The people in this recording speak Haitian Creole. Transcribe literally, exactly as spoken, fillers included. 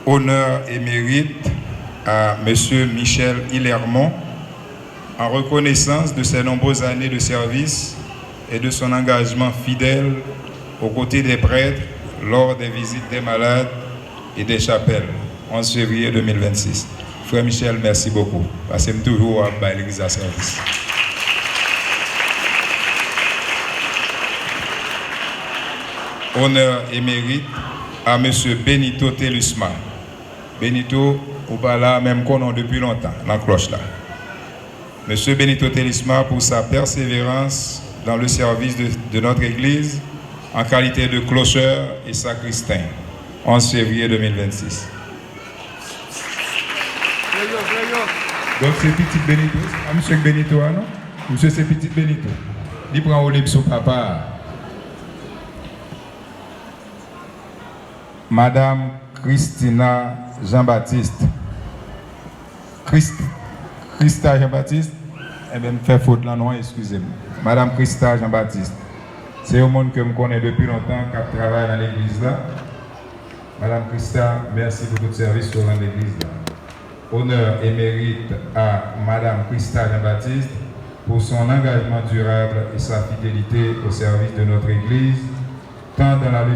Honneur et mérite à Monsieur Michel Hillermont, en reconnaissance de ses nombreuses années de service et de son engagement fidèle aux côtés des prêtres lors des visites des malades et des chapelles, onze février deux mille vingt-six. Frè Michel, mèsi bokou. Paske m toujou wè w ap bay legliz la sèvis. Honneur et mérite à Monsieur Benito Telusma. Benito, ou pa la, men m konnen w depi lontan, nan klòch la. Monsieur Benito Telusma pour sa persévérance dans le service de, de notre Église en qualité de clocheur et sacristain, onze février deux mille vingt-six. Donk, se pitit Benito, se pa misye k Benito a, non? Misye se pitit Benito. Li pran olib sou papa a. Madame Christina Jean-Baptiste. Christ-, Christa Jean-Baptiste? Enben, m fè fot lan non, eskize m. Madame Christa Jean-Baptiste. Se yon moun ke m konnen depi lontan k ap travay nan legliz la. Madame Christa, mèsi pou tout sèvis ke w rann legliz la. Honneur et mérite à Madame Christa Jean-Baptiste pour son engagement durable et sa fidélité au service de notre Église, tant dans la lutte